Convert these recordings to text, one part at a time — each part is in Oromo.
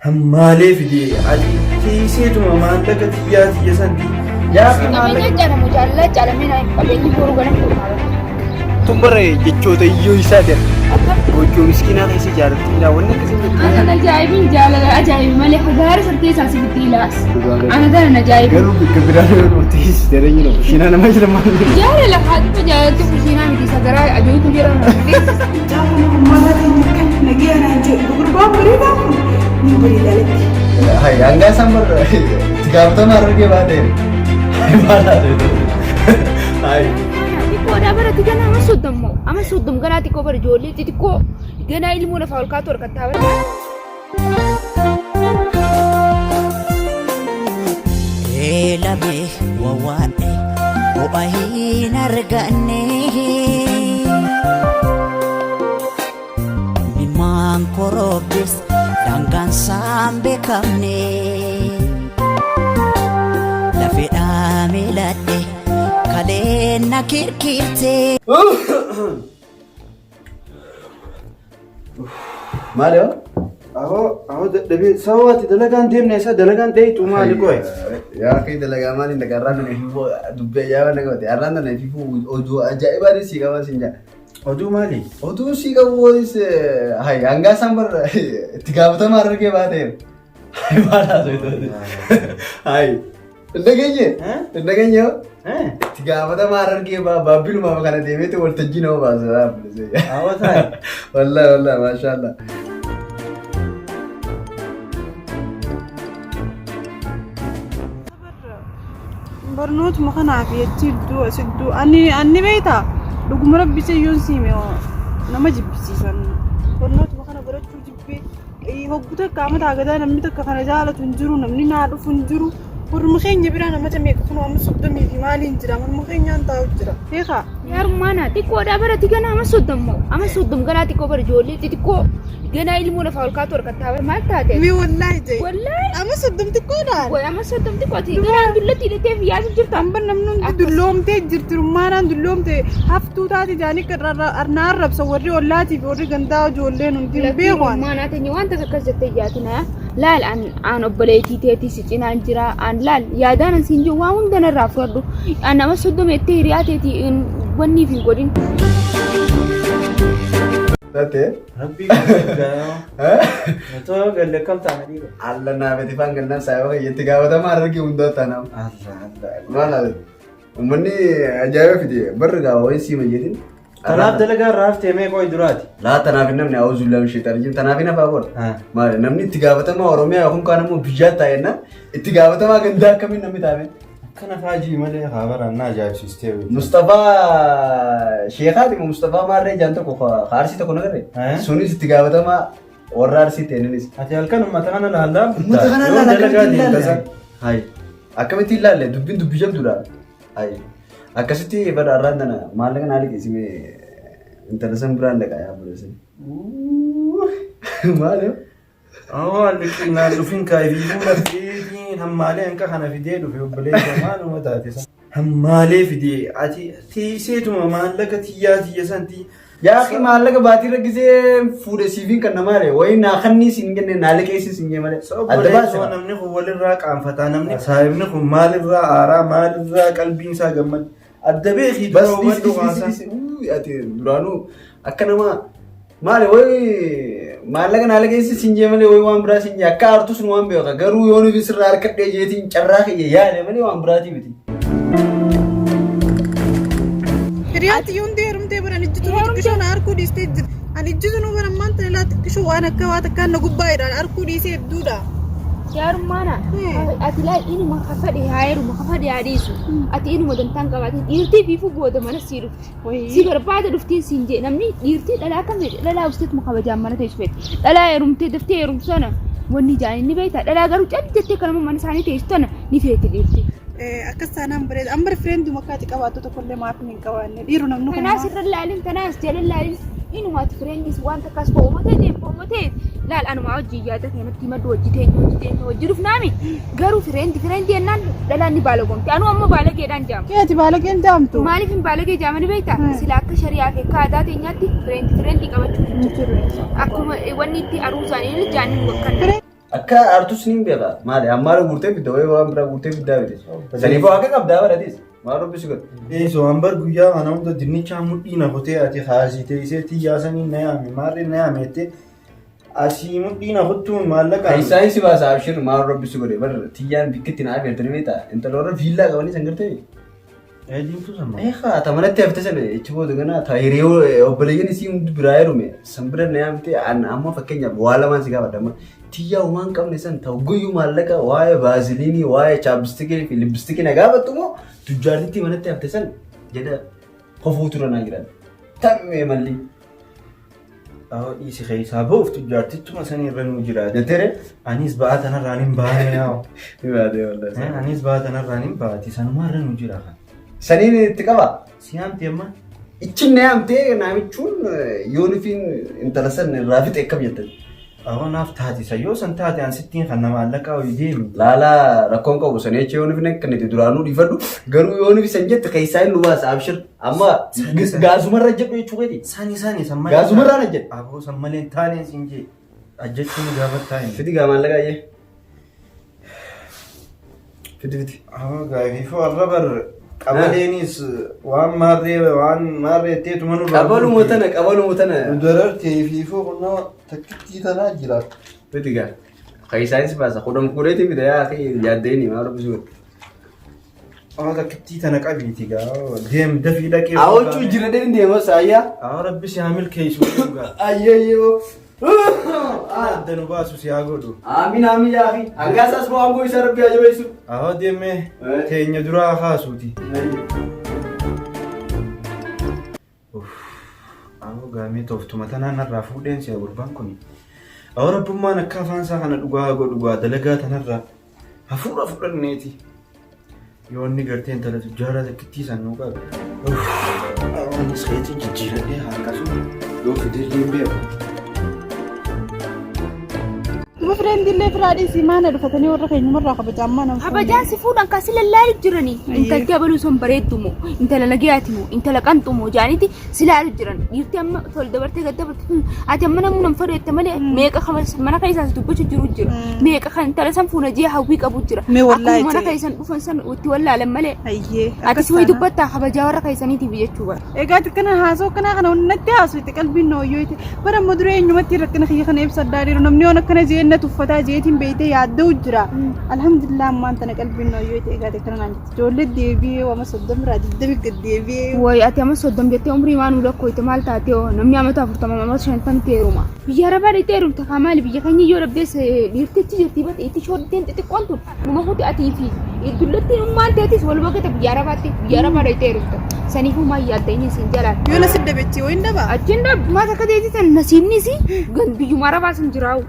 Hammaalee fidee ati tiiseetuma maallaqa tiyyaa tiyya santi. Yaa fi Qabeenya maallaqa. caalamu jaalala caalamee naa qabeenyi boruu ganama dhumaa. Tun bara jechoota iyyoo isaa jira. Gochoo miskiinaa keessa ijaarratti wanni akkasii hin jirtu. Ana ajaa'ibin jaalala ajaa'ibi malee hagaara sartee isaa sifitti ilaas. Ana tanan ajaa'ibi. Garuu bakka biraa yoo dhufte jireenya nama kushiinaa nama jira maal. Jaalala haadha jaalalti kushiinaa miti sagaraa ajootu jedhama. Gaafa nama maraa keenya kan nagaya naan jedhu gurbaan bareedaa kun ni bareeda alatti. Hai, hanga isaan bara itti gaafatamaa argee baatee. Maal haasa'e? Hai. Xiqqoodhaa bara ganaa ama soddommoo ama soddom ganaa xiqqoo bara ijoollee xixiqqoo ganaa ilmoo lafaa ol kaatu harkattaa bara. Eelame wawwaadhe ho'a hin arganne. Ilmaan korobbis daangaan isaan beekamne. Lafeedhaa miiladhe kaleen na kirkirte. Maal yoo? Ahoo ahoo dadhabee sababa ati dalagaan deemne isa dalagaan dheeytu maali qoy. Yaa akhi dalagaa maali dhagaa irraan nana ififuu dubbii ajaa'ibaa na qabate arraan nana ififuu oduu ajaa'ibaa sii qaban siin jaa. Oduu maali? Oduu sii qabu walis hay hangaa isaan bar itti gaafatamaa argee baateera. Maal haasa'e? Hay hin dhageenye hin dhageenye yoo? Itti gaafatamaa Harargee baabbilumaaf kana deemeeti waltajjii nama baasa. Awwa taa'e. Wallahi wallahi maashaallah. Barnootuma kanaaf jechi iddoo asidduu ani anni beektaa dhuguma rabbi yoon siime nama jibbisiisan barnootuma kana barachuu jibbee hoggu takka amata agadaa namni takka kana jaalatu hin jiru namni naa dhufu hin jiru warruma keenya biraa namata meeqa kun amma soddomii fi maaliin jira warruma keenyaan taa'u jira beekaa. Yaarummaana xiqqoodhaa bara ganaa ama soddommoo ama soddom ganaa xiqqoo bara ijoollee xixiqqoo ganaa ilmoo lafaa ol kaatu harkattaa bara maal taate? Mee wallaahi jee. Wallaahi. Amma soddom xiqqoodhaan. Way ama soddom xiqqooti ganaan dullatti hidhatee fi yaasuu jirta. Amma namni hundi dulloomtee jirti rummaanaan dulloomte haftuu taate jaanii na arrabsa warri ollaatii fi warri gandaa ijoolleen hundi hin beeku ani. Rummaanaa teenya waan takka akkas jettee jaatina laal an an obboleettii teetii si cinaan jira an laal yaadaan an siin jiru waa hunda narraa fudhadhu an nama soddoma jettee hiriyaa teetii wanniif hin godhin. Taate. Rabbii guddaa. Otoo galle akkam taana dhiira. Alla naafeti faan gannaan saayiba itti gaafatamaa argee hundaa taana. Allah Allah. Maal haasa'e? Uummanni ajaa'iba fide barri gaa wayii siima jedhin. Tanaaf dalagaa irraa haftee mee qoy duraati. Laa tanaaf hin namni awuzu lam sheexan jim tanaaf hin hafaa bor. Maali namni itti gaafatamaa Oromiyaa yookaan kaan immoo biyyaa taa'enna itti gaafatamaa gandaa akkamiin namni taa'e. Akkana faajii malee haa baraan na ajaa'ibsiistee beektu. Mustafaa Sheekaati moo Mustafaa Maarree jaan tokko ka Arsii tokko nagarre. Sunis itti gaafatamaa warra Arsii ta'e innis. Ati halkan uummata kana laallaa Uummata kana Yoo laala dalagaa akkamitti deemta ilaalle? san. Hayi akkamitti ilaalle dubbiin dubbii jabduudha. Hayi akkasitti bara arraan tana maallaqa naa liqeessime intala san biraan dhaqa yaa buleessin. Maali? Awwa liqinaan dhufin kaayii fuula fideetiin hammaalee hanqa kana fidee dhufe obboleessa maaluma taate san. Hammaalee fidee ati tiiseetuma maallaqa tiyyaa tiyya santi. Yaa akhi maallaqa baatii irra gisee fuudhe siifiin kan namaa ree wayii naa kannii siin jenne naa liqeessi siin jee malee. Adda Obboleessoo baase. namni kun walirraa qaanfataa namni saahibni kun maalirraa aaraa maalirraa qalbiin isaa gammad adda beekii Bas dura dhis hubadhu dhis dhis haasaa. dhis Uuu, ati duraanuu akka nama maali wayii maallaqa naa liqeessi siin jee malee wayii waan biraa siin jee akka aartus nu waan beeka garuu yoo nuti sirraa harkadhee jeetiin carraa kiyya yaale malee waan biraatii miti. Hiriyaa tiyya hundi heerumtee baran ijjitu xiqqishoo na arkuu dhiistee jirti. Ani ijjitu nu baran maanta ilaa xiqqishoo waan akka waa takkaan na gubbaa'edhaan arkuu dhiisee hedduudha. Yaarummaana ati laal inuma kafadhe haa heerumu kafadhe haa dhiisu ati inuma dantaan qabaatin dhiirtii fiifuu booda mana sii dhufti. Si barbaada dhuftiin siin jee namni dhiirtii dhalaa kam fedhe dhalaa usteetuma kabajaan mana teessu fedhe dhalaa heerumtee daftee heerumtu sana wanni jaanii ni beekta dhalaa garuu cal jettee kanuma mana isaanii teessu tana ni feeti dhiirti. Akkas taanaan bareeda. Amma frienduma akka ati qabaattu tokkollee maaf hin qabaanne. Dhiiru namni kun Kanaas irra laalin tanaas jala laalin inumaati friendis waan takkaas ho'uma ta'e ho'uma ta'e laal anumaa hojii yaada kanatti himadhu hojii teenya hojii teenya hojii dhufnaami garuu friend friend jennaan dhalaan ni baalagomti anuu ammoo baalageedhaan jaama. Kee ati baalageen jaamtu. Maaliif hin baalagee jaamani beektaa? Sila akka shari'aa fi akka aadaa teenyaatti friend friend qabachuu hin jiru. Akkuma wanni itti aruusaan inni jaaniin wakkanna. Akka aartus ni beeka. Maali ammaara guurtee fidda wayii waan biraa guurtee fiddaa miti. Saniifuu akka qabdaa baratis. Maal rabbi si godhe. Eesoo hanbar guyyaa kana hunda dinnichaa mudhii na kutee ati haasitee isee tiyyaa sanii na yaame maarree na yaame jettee asii mudhii na kuttuun maallaqaan. Keessaa si baasa abshir maal rabbi si godhe bar tiyyaan bikkitti na afeertanii beektaa intala warra viillaa qabanii san gartee. Diimtuu san maal? Eegaa ta manatti hafte sana ichi booda gana ta hiriyoo obboleeyyan isii hundi biraa heerume san bira na yaamte an amma fakkeenyaaf waa lamaan si gaafadha amma tiyyaa homaa hin qabne san ta guyyuu maallaqa waa'ee baaziliinii waa'ee chaappistikii fi lippistiki na gaafattu moo tujjaartitti manatti hafte san jedha kofuu tura naa jiran tammee malli Ahoo dhiisi keessaa ba'uuf tujjaartittuma sanii irra nuu jiraate. jetteere Anis ba'aa tanarraan hin baane yaa'u. ni baatee wallahi. Anis ba'aa tanarraan hin baate sanumaa irra nuu jira kan. Saniin itti qaba. Si yaamte amma? Ichi na yaamtee naamichuun yoonifiin intala san irraa fixe akkam jettan. Ahoo naaf taate san yoo san taate an sittiin kan nama maallaqaa ho'i deemi. Laala rakkoon qabu san jecha yooniif akka nuti duraanuu dhiifadhu garuu yooniif san jette keessaa inni nu baasa abshir amma gaasumarra jedhu jechuu keeti. Sani sani san malee. Gaasumarraan ajjedhe. Aboo san malee hin taaneen siin jee. Ajjechuun gaafa taa'e. Fidi gaa maallaqa ayyee. Fidi fidi. Ahoo gaafii warra bar qabaleenis waan maarree waan maarree teetuma nurraa. Qabaluma tana qabaluma tana. Nu darartee fiifoo kunnoo takkittii tanaa jira. Fidi gaa. Keessaanis baasa kudhan kudheetii fida yaa akhi yaaddeeni maal rabbi si godhe. Ahoo takkittii tana qabiiti gaa deem dafii dhaqee. Awwachuu jira dheedhin deema saayyaa. Ahoo rabbi si haa milkeessu gaa. Ayyayyoo. Adda nu baasu si haa godhu. Amiin amiin yaa akhi. Hangaasaas moo aangoo isaa rabbi haa jabeessu. Ahoo deemee teenya duraa haasuuti. Ahoo gaamee tooftuma tanaan narraa fuudheen si'a gurbaan kun. Ahoo rabbummaan akka afaan isaa kana dhugaa godhu gaa dalagaa tanarraa hafuura fudhanneeti. Yoo inni gartee intala tujjaaraa takkittii san nuu qabe. Ahoo anis keetii jijjiiradhee haa akkasuma yoo fidellee hin beeku. Duba fireendillee firaa dhiisii maana dhufatanii warra keenyumarraa kabajaan mana. Kabajaan si fuudhan kan si lallaalu jirani. Intalti abaluu sun bareeddu moo intala nagayaati moo intala qanxu moo jaaniiti si laalu jiran. Dhiirti amma tol dabartee gad dabartu tun ati amma namni nan fedhu jette malee meeqa kan mana keessaa si dubbachuu jiru jira. Meeqa kan intala san fuuna jee hawwii qabu jira. Mee wallaahi Akkuma mana ta'e. keessan dhufan san itti wallaalan malee. Ayyee. Ati si wayi dubbattaa kabajaa warra keessaniitiif jechuu bara. Egaa xiqqina haasoo akkanaa kana natti haasoo itti qalbiin na hoyyoo itti bara amma dura eenyumatti rakkina kiyya kana ibsa addaa jiru namni waan akkana jee na tuffataa jeetiin beeytee yaadda'u jira. Alhamdulillah ammaan tana qalbiin na hoyyoo itti egaa xiqqina naan jetti ijoollee deebi'ee wama soddomirraa digdami gad deebi'ee. Wayi ati amma soddom jettee umrii waan nu lakkooyte maal taatee hoo namni amata afurtama amata shantamti heeruma. Biyya arabaa dhaqxee heerumta kaa maali biyya keenya yoo dhabdees dhiirtichi jirti bate itti shoddeen xixiqqoon tun numa kuti atii fi dullattiin ummaan teetis walumaa gata biyya arabaatti biyya arabaa dhaqxee heerumta. Saniifuu maal yaadda inni siin jalaan. Yoo na sidda beechi wayin daba. Achiin dhab maal akka teetii tan nasiibni si gan biyyuma arabaa sun jiraa'u.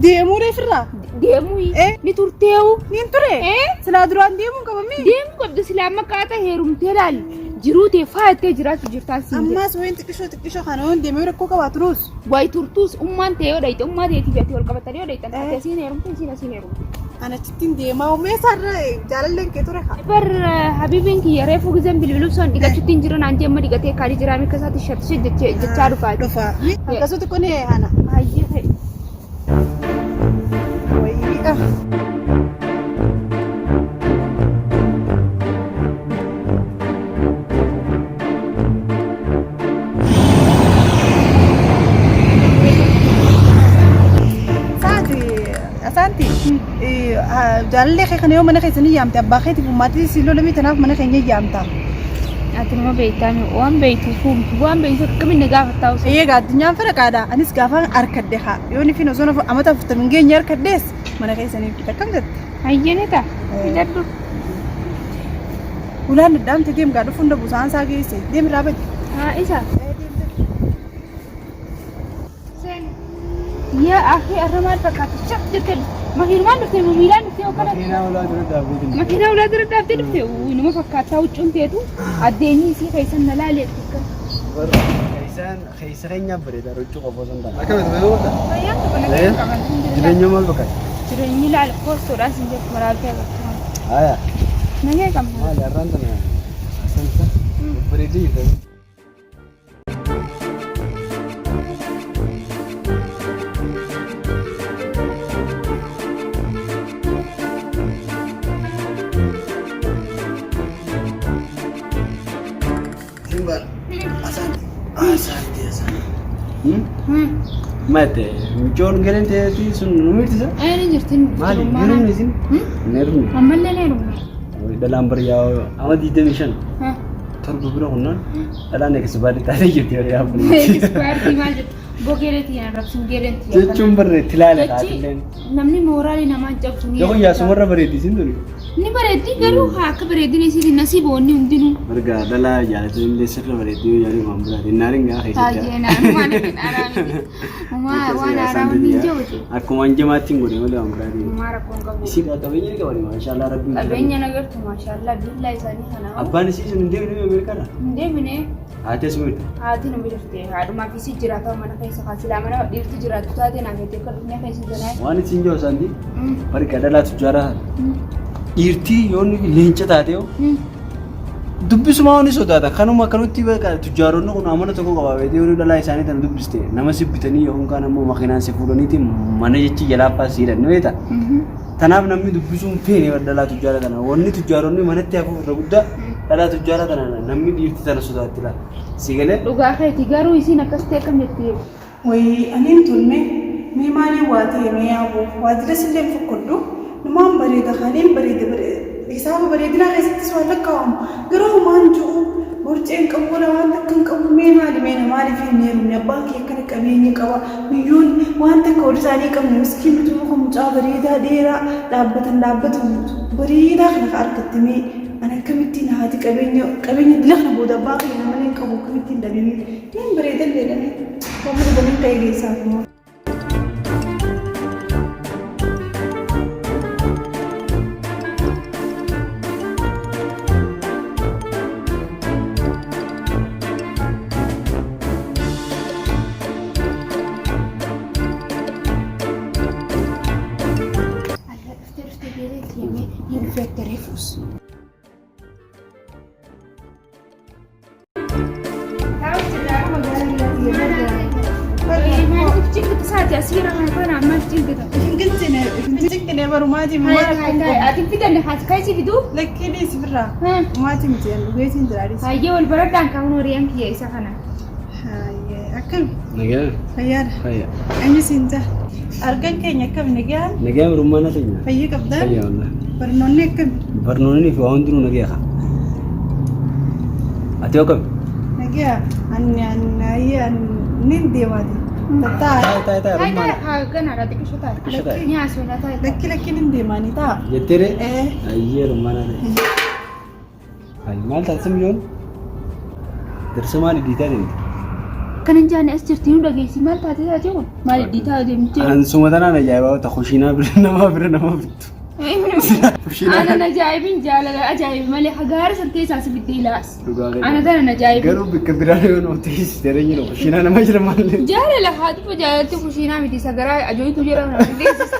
Deemuu reefirraa. Deemuu Eh? ni turteewu. Niin ture. Eh? Silaa duraan deemuun qabamee. Deemuu qabda silaa amma qaata heerumtee laal jiruu tee faayattee jiraachuu jirtaan siin jedha. Ammaas wayin xiqqishoo xiqqishoo kana waan deemee rakkoo qabaa turuus. Wayi turtuus ummaan tee yoo dhayxe ummaa teetiif ati wal qabatanii yoo dhayxan ati asiin heerumte isiin asiin heerumte. Ana achittiin deemaa uumee isaarra jaalalleen kee ture haa. Bar habiibiin kiyya reefuu gizeen bilbiluu son dhiqachuutti hin jiru naan jeemma dhiqatee kaanii jiraa mikka isaatti shartishe jechaa dhufaa. Dhufa. Akkasutti kun ana. Hayyee ta'e. Wayii ah. Saati asaanti jaalallee kee kana yoo mana keessanii yaamte abbaa keetiif ummaatii si lolamii tanaaf mana keenya yaamta. Ati nama beektaa mi waan beektu fuumtu waan beektu akkamiin na gaafattaa osoo. Eegaa addunyaan faraqaadha. Anis gaafa harkadde haa. Yoo nifin osoo amata afurtamiin geenye harkaddees mana keessanii fida akkam jette. Hayyee ta'a. Fidadhu. Ulaan dadhaamte deem gaa dhufuun dhabu sa'aan isaa geesse deem irraa badi. Haa isa. Yaa akhi arra maal fakkaata shaq jettee makiinumaan dhuftee moo miilaan dhuftee hokkana. Makiinaa ulaa dura dhaabbatee. Makiinaa ulaa dura dhaabbtee dhufte nama fakkaataa huccuun teetu addeenyi isii keessan na laaleetti akka. Keessaan keessa keenyaaf bareedaa huccuu qofa osoo hin taane. Akkamitti fayyadamu qabda? Fayyaan tokko nagaa hin qaban. Jireenya maal fakkaata? Jireenyi laala koostoodhaan sin jettu maraaltee agartu. Haaya. Nagaa qabna. Maali har'aan tana asanta bareeddee jirta. Maate mucoon galeen teetii sun nu mirtisa? Ee ni jirti. Maali? Heerumni isin? Hin heerumne. Ammallee ni heerumne. Dhalaan bariyaa amma 25 torba bira kunnaan dhalaan ekspaartii taatee jirti yeroo yaabbu. Ekspaartii maal jettu? Bogeeleetii yan rabsin geeleetii. Jechuun barre itti ilaala Jechi taatilleen. namni mooraalii namaa hin cabsu ni Yoo yaada. yaasumarra bareeddi isin tuni. Ni bareeddi garuu haa akka bareedina isiitiin nasiiba wanni hundinuu. Marga dhalaa jaalatu illee sirra bareeddi yoo yaadu waan biraati. Innaan gaa keessatti. Taajee naan waan haaraa miti. Umaa waan haaraa wanni hin jiru. Akkuma hanjamaatti hin godhe malee waan biraati. Umaa rakkoon qabu. Isii qabeenya ni qabani maashaallah rabbiin. Qabeenya nagartu maashaallah billaa isaanii kana. Abbaan isii sun hin deemne Ameerikaadha. Hin deemine. Haati asuma jirti. Haati nama jirti. Haadhumaa fi si jiraata mana keessa kaa silaa mana dhiirti jiraattu taate naaf jettee akka dhufnee keessa jalaa. Waan isin jiru isaanii bari dhalaa tujjaaraa dhiirtii yoo inni leenca taate yoo dubbisumaa waan sodaata kanuma akkanatti beekaa tujjaaronni kun amala tokko qaba beekte yoo dhalaa isaanii tana dubbiste nama si bitanii yookaan kaan ammoo makiinaan si fuudhaniiti mana jechi jalaaffaa si hidhan ni beekta. Tanaaf namni dubbisuu hin feene bar dhalaa tujjaara tana. Wanni tujjaaronni manatti hafuuf irra guddaa dhalaa tujjaara tana namni dhiirti tana sodaatti laala. Si galee? Dhugaa keeti garuu isiin akkas ta'e akkam jetti. Wayii aniin tun mee mee maaliin waa ta'e mee yaaboo waajjira sillee hin fokkodhu numaan bareeda kaaniin bareeda hisaaba bareedinaa keessattis waan lakkaawamu garuu homaan ju'u borcee hin qabu wala waan takka hin qabu mee maali mee na maaliif hin heerumne abbaan kee akkana qabeenya qaba Miyyoon waan takka wal isaanii qabne miskiin nuti muka mucaa bareedaa dheeraa dhaabbatan dhaabbata guutu bareedaa kana ka argatte mee ani akkamittiin haati qabeenya qabeenya dila kana booda abbaa kiyya na malee hin qabu akkamittiin dhabe mee niin bareedallee dha mee waan mana baniin ka'ee geessaaf immoo. Alla dhuftee dhuftee beelee deemee ni dhufee akka reefus. Maaliif cinqita saati asii irra kana ammaaf cinqita. Hin cinqine barumaatii maal akkam qabu. Ati fidanne haati kaasii fiduu. Lakkii dhiisi firraa. Maatii miti an dhugeetiin jira dhiisi. Hayyee wal baradhaan kan horiyaan kiyya isa kana. Hayyee akkami Nagaa. fayyaadha. Fayya. Eenyu siin ta'a? Argan keenya akkami nagaan Nagaa birummaa na teenya. fayya qabdaa? Fayya wallah. Barnoonni akkami? Barnoonni fi waan hundinuu nagaa haa. Ati yoo kami? Nagaa ani ani hayyee ani nin deemaati. Tattaa Taa'e taa'e taa'e Taa'e rummaa. taa'e ganaadha xiqqisho taa'e. Xiqqisho taa'e. Ni haasofna taa'e. lakki lakki nin deemaanii ta'a. Jettee ree? Ee. Ayyee rummaa na ta'e. Ayi maal taate mijoon? Darsa maal dhiitaa deemte? Kan hin jaanne as jirti nu dhageessi maal taate taate kun maal dhiitaa deemte. Ansuma tanaan ajaa'ibaa ta'u kushiinaa bira namaa bira nama bittu. Aanan ajaa'ibin jaalala ajaa'iba malee hagaara san keessaa si biddee ilaas. Dhugaa keeti. Ana tanan ajaa'ibin. Garuu bakka biraa yoo nama teessiste jiru kushiinaa nama jira malee. Jaalala haati jaalalti kushiinaa miti sagaraa ajooytu jedhama nama dandeessisa.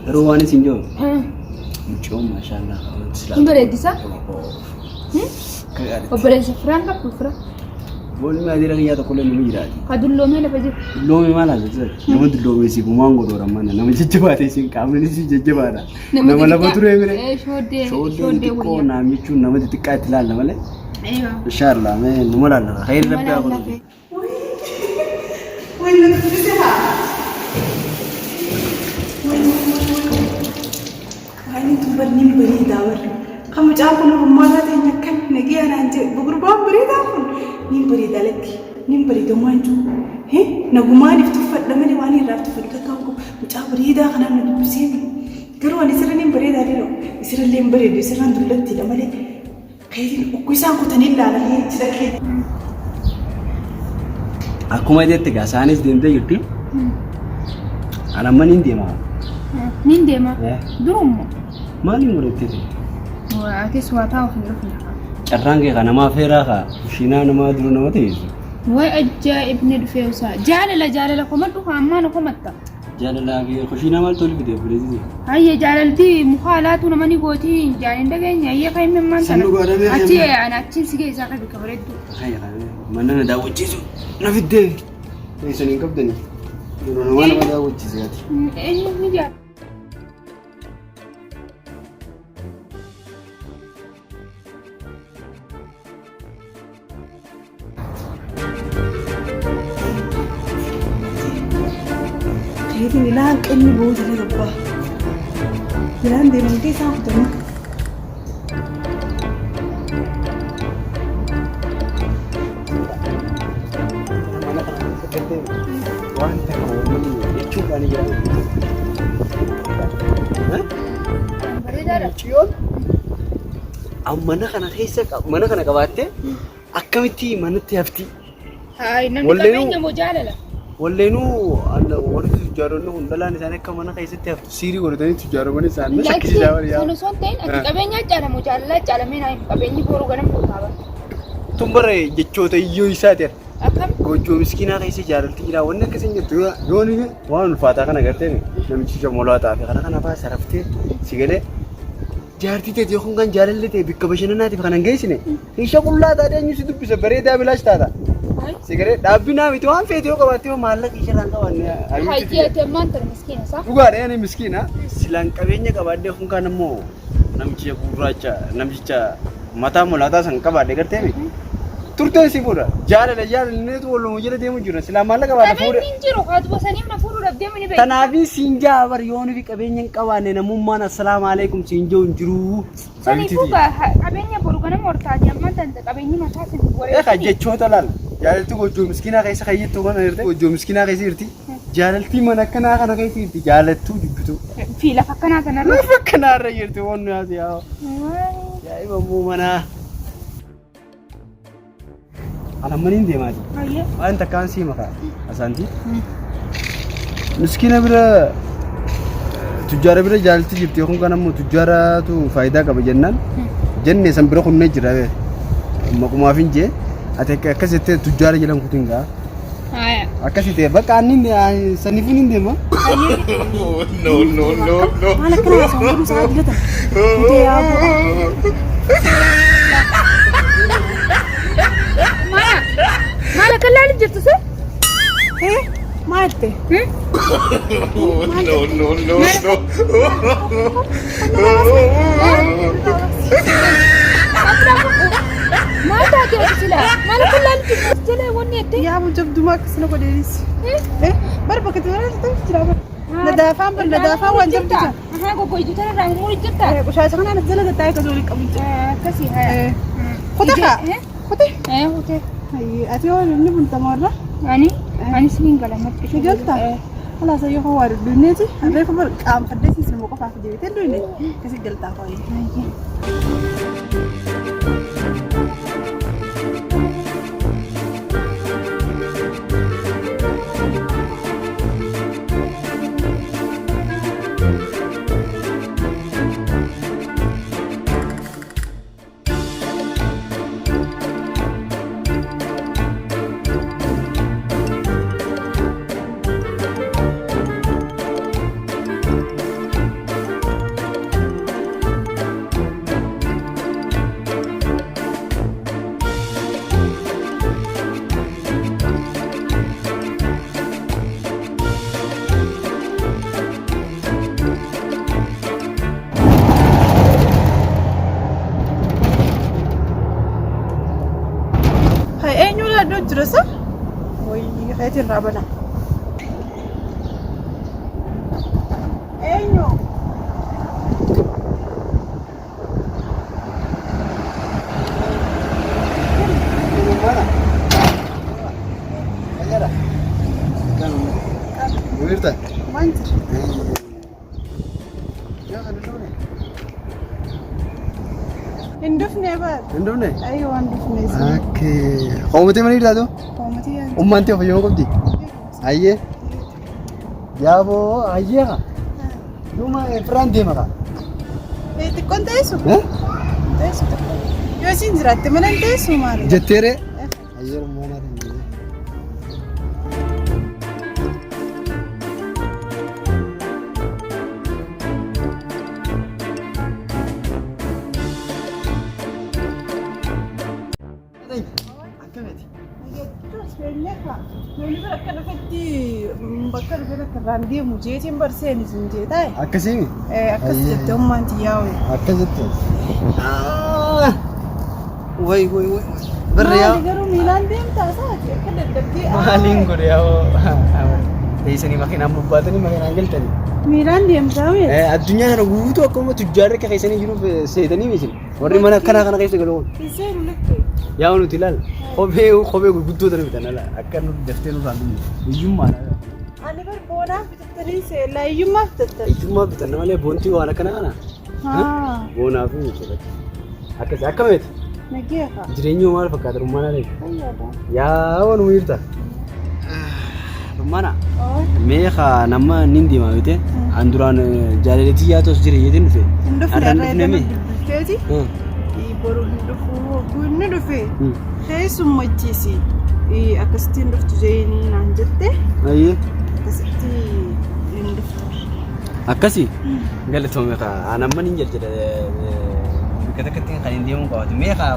Garuu waan isin jiru mucoo maashaallah. Hin bareeddisa? Obboleessa firaan qabdu fira. Boolli adiira kiyyaa tokko illee nama jiraati. Ka dulloomee lafa jiru. Dulloomee maal haasofsiisa? Nama dulloomee si gumaan godhoora mana nama jajjabaatee si qaamni si jajjabaadha. Nama lafa turee mire. Shooddee Shooddee shooddee xixiqqoo wayyaa. naam jechuun nama xixiqqaa itti ilaalla malee. Eewa. Inshallah mee numa laalla. Khayri Numa rabbi haa laalla. godhu. Wayii na dubbise haa. Waan tun bar nin bareedaa warri. Kan mucaan kun oromummaa isaa ta'e akkan nagee anaan jedhe gurbaan bareedaa kun nin bareeda lakki nin bareeda waan jiru. Nagumaan if tuffadha malee waan irraa if tuffadhu takka hin qabu. Mucaa bareedaa kanaan na dubbisee garuu ani isirra nin bareedaa dhiiroo isirra illee hin bareedu isirraan dullattiidha malee. Keetiin ugguu isaan kutanii ilaalanii itti dhaqee. Akkuma jette gaa isaanis deemtee jirti. Ani amma niin deema. Niin deema. Eh. Durumma. Maaliin godhattee ta'e? Atis waa taa'uuf hin dhufne. Carraan kee kan namaa feeraa kaa kushiinaa namaa dura nama teessu. Way ajaa'ibni dhufee usaa. Jaalala jaalala komadhu haa ammaa na komatta. Jaalalaa fi kushiinaa maaltu wal fide obboleettii? Hayya jaalalti muka alaatu nama ni gooti hin jaanin dhageenya hayya kan hin maan San dhugaa dhabee Achi ana achiin si geessaa kan bikka bareeddu. Mana na daawwachiisu na fiddee. Teessan hin qabdani. Yeroo namaa nama daawwachiise ati. Eenyu ni jaala. Keetiin ilaa hanqinni ba'uu jala gabbaa. Jalaan deemanii isaan kutanii. Waan takka uummanni jechuudhaan jira. Bareedaadha. Mucayyoon mana kana keessa mana kana qabaattee akkamitti manatti hafti? Hayi namni Walleenuu- qabeenya moo jaalala? Walleenuu warri tujjaaronni kun dhalaan isaanii akka mana keessatti haftu siirii godhatanii tujjaaroman isaanii shakkisiisaa Lakki bari sun osoo hin ta'in ati qabeenyaa caala moo jaalalaa caala mee naa himi qabeenyi boruu ganama kootaa bara. Tun bara jechoota iyyoo isaati. Akkam? Goojjoo miskiinaa keessa jaalalti jira wanni akkasii hin jirtu yoo ni waan ulfaataa kana gartee namichi jamolaa xaafe kana kana fa'aa saraftee si galee jaartii teeti yookaan kan jaalalli ta'e bikka bashannanaatiif kan hin geessine Isha qullaa taatee eenyu si dubbisa bareedaa bilaash taata. Si galee dhaabbinaa miti waan feete yoo qabaatte yoo maallaqa isha irraan qabaanne Hayyee ati ammaan tana miskiina isaa. Dhugaadha ani miskiina. Silaan qabeenya qabaadhee kun kaan ammoo namicha gurraacha namicha mataa mul'ataa san qabaadhe gartee mi? Turteen si fuudha. Jaalala jaalalleetu waluma jala deemu jira. Silaa maallaqa qabaadhe fuudhe. Qabeenyi hin jiru haatuma saniin na fuudhuu dhabdee mini beekta. Tanaafi siin jaa bar yoo nufi qabeenya hin qabaanne namummaan assalaamu alaikum siin jiru hin jiru. Saniifuu qabeenya boru ganama hortaati ammaan tanta qabeenyi mataa sin Eegaa wareessini. jechoota laal. Jaalalti goojjoo miskiinaa keessa kan jirtu kana jirti. Goojjoo miskiinaa keessa jirti. Jaalaltii mana akkanaa kana keessa jirti. Jaalattuu jibbituu. Fi lafa akkanaa tanarra. Lafa akkanaa irra jirti waan nu yaase yaa. Yaa'iba immoo manaa. Ana maniin deemaa jira. Hayyee. Waan takkaan sii makaa. Asaantii. Miskiina bira tujjaara bira jaalti jirti yookaan kan ammoo tujjaaratu faayidaa qaba jennaan jenne san bira kunnee jira bee. Maqumaaf hin jee ati akkas jettee tujjaara jedhan kutin gaa. Haya. Akkasi ta'e bakka anni saniifuu hin deema. No, no, no, no. Maal akkana haasawwan godhuu isaa dilatan. Kutee yaaboo. Maal maal akka laalu jirtu sun? Eh, maal jette? No, no, no, no. Maal taate ati silaa? Maal akka laalu jirtu as jala wanni jettee? Yaaboo jabdumaa akkasina godheenis. Eh, bar bakka itti barate jira bar. Nadaafaan bar nadaafaan waan jabdu jira. Ahaa goggoituu tana irraa mummuuri jirta? Qoshaasha kanaan as jala gattaa'ee akkasii waliin qabu jira. Akkasii haya. Kute kaa? Kute? Eh kute. Ati yoo inni buntamoo irra? Ani ani siin gala maddi. Ni galta? Kalaas ayyoo koo waa dudduunneeti. Reefu bar qaanfadhee siin qofaaf deebitee duune. Akkasii galtaa koo. Hai eenyu laadhoo jira sa? Wayii keetiin irraa bana. Eenyu? Muirta. Maal jira? Hin dhufne bar. Hin dhufne? Ayi waan dhufne. Okay. Qoomatee mana irraa too? Qoomatee yaa. Ummaan ta'e fayyoo qabdi? Ayyee. Yaaboo ayyee kaa. Dhuma firaan deema kaa. Xiqqoon teessu? Eh? Teessu xiqqoon. Yoo isin jiraatte mana hin teessu maali? Jetteeree? Ayyee rummaa naa ta'e. Akkamiti? Namni bira akka dhufetti bakka dhufe bakka irraan deemu jeetiin barseen isin jee taa'e. Akkasii? Akkas jette ummaan tiyyaa wayi. Akkas jette. Way way way. Barri yaa. Maali garuu miilaan deemtaa isaati akka dadhabdee. Maaliin godhe yaa. Teessanii makiinaan bobbaatanii makiinaan galtanii. Miilaan deemtaa miti. Addunyaa kana guutuu akkuma tujjaarri akka keessanii jiruuf seetanii miti. Warri mana akkanaa kana keessa galu kun. Hin seenu lakki. Yaa nuti ilaal kophee kophee gurguddoo tana bitan ala akka nu daftee nurraan dhumne hiyyummaadha. Ani bar boonaaf bitattanii seellaa hiyyummaaf bitattan. Hiyyummaa bitan malee boontii waan akkana kana. Haa. Boonaaf miti. Akkasi akka meeti Nagee haa. jireenyi maal fakkaata rummaana ta'e. Fayyaadha. Yaa waanuma jirta. Rummaana. Oo. Mee haa nama nin deema miti. An duraan jaalaletii yaa tos jira jeetiin dhufe. Hin dhufne Har'a hin irra dhufne edana mee? bilbilteeti. Boru hin dhufu hogguu inni dhufe keessummachiisi. Akkasitti hin dhuftu jeenii naan jette Ayyee. akkasitti hin dhuftu. Akkasi galatoome kaa an amma nin jaljedha bakka takkatti kan hin deemuu qabaatu mee kaa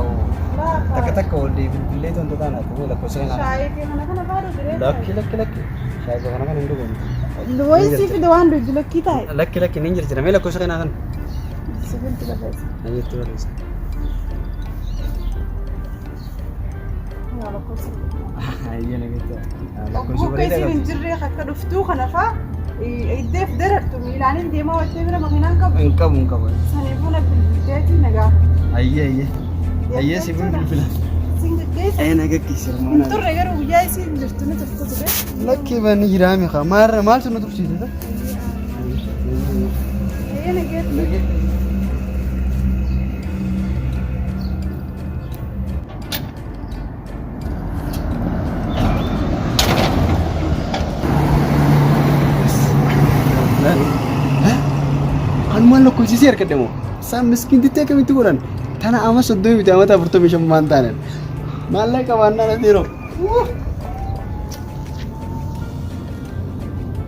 takka takka ol bilbilee tontoo taana ta'uu lakkoofsa kanaa. Shaayii fi kana kana faa dhufe. Lakki lakki lakki shaayii kana kana hin dhugamu. Wayii sii fide waan dhugu lakkii taa'e. Lakki lakki nin jaljedha mee lakkoofsa kanaa kan. Sibiilti barreessa. Ajeetti barreessa. Yaa lakkoofsa. Ayyee nageetta. Lakkoofsa Hogguu bareedaa isiin hin qabdi. jirre akka dhuftuu kana faa iddeef darartu miilaan hin deemaa wattee bira makiinaan qabu. Hin qabu hin qabu. Saniifuu na bilbilteeti na gaafa. Ayyee ayyee. Ayyee si bilbila. Siin gaggeessa. Ee na gaggeessa. Hin turre garuu guyyaa isiin jirtu ni turte ture. Lakki bani jiraame kaa maal maaltu nu tursiise? Ee nageetti. Kanumaan lakkoofsisee harkadhe moo? Isaan miskiintitti akkamitti godhan? Tana ama 30 miti amata 45 maan taanan. Maallaqa qabaannaan ati yeroo.